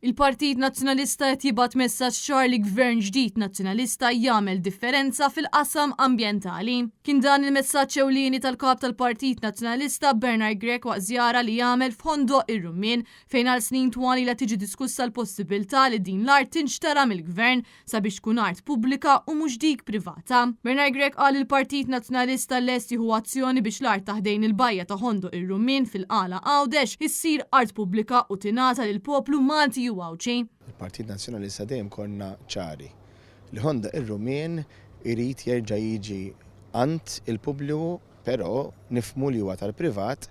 Il-Partit Nazzjonalista qed jibgħat messaġġ ċar li Gvern ġdid Nazzjonalista jagħmel differenza fil-qasam ambjentali. Kien dan il-messaġġ ewlieni tal-Kap tal-Partit Nazzjonalista Bernard Grech waqt żjara li għamel f'Ħondoq ir-Rummien fejn għal snin twal ilha tiġi diskussa l-possibilità li din l-art tinxtara mill-Gvern sabiex tkun art pubblika u mhux dik privata. Bernard Grech qal li l-Partit Nazzjonalista lest jieħu azzjoni biex l-art ta' ħdejn il-bajja ta' Ħondoq ir-Rummien fil-Qala Għawdex issir art pubblika u tingħata lill-poplu Malti u Għawdxi. Il-Partit Nazzjonalista dejjem konna ċari li Ħondoq ir-Rummien irid jerġa' jiġi għand il-pubbliku però nifhmu li huwa tal-privat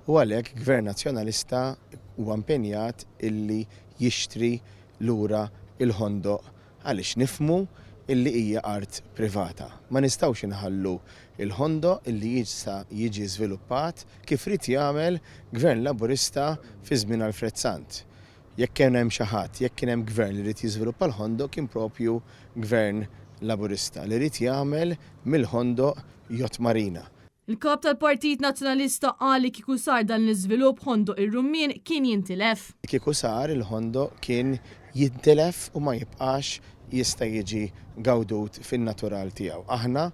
u għalhekk Gvern Nazzjonalista huwa impenjat illi jixtri lura l-Ħondoq għaliex nifhmu illi hija art privata. Ma nistgħux inħallu l-Ħondoq illi jista' jiġi żviluppat kif ried jagħmel Gvern Laburista fi żmien Alfred Sant. Jekk kien hemm xi ħadd, jekk kien hemm Gvern li ried jiżviluppa l-Ħondoq kien propju Gvern Laburista li ried jagħmel mill-Ħondoq yacht marina. Il-Kap tal-Partit Nazzjonalista qal li kieku sar dan l-iżvilupp Ħondoq ir-Rummien kien jintilef. Kieku sar il-Ħondoq kien jintilef u ma jibqax jista' jiġi gawdut fin-natural tiegħu. Aħna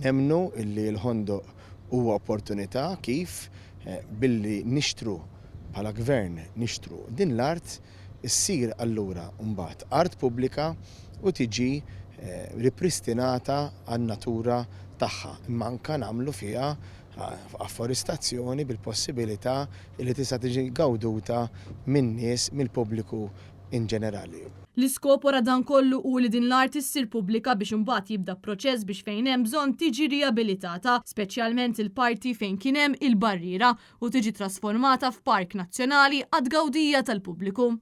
nemmnu li l-Ħondoq huwa opportunità kif billi nixtru bħala Gvern nixtru din l-art issir allura mbagħad art pubblika u tiġi ripristinata għan-natura tagħha, imma anke nagħmlu fiha afforestazzjoni bil-possibilità li tista' tiġi gawduta min-nies, mill-pubbliku in ġenerali. L-iskop wara dan kollu hu li din l-art issir pubblika biex imbagħad jibda proċess biex fejn hemm bżonn tiġi riabilitata, speċjalment il-parti fejn kien hemm il-barriera, u tiġi trasformata f'park nazzjonali għat-tgawdija tal-pubbliku.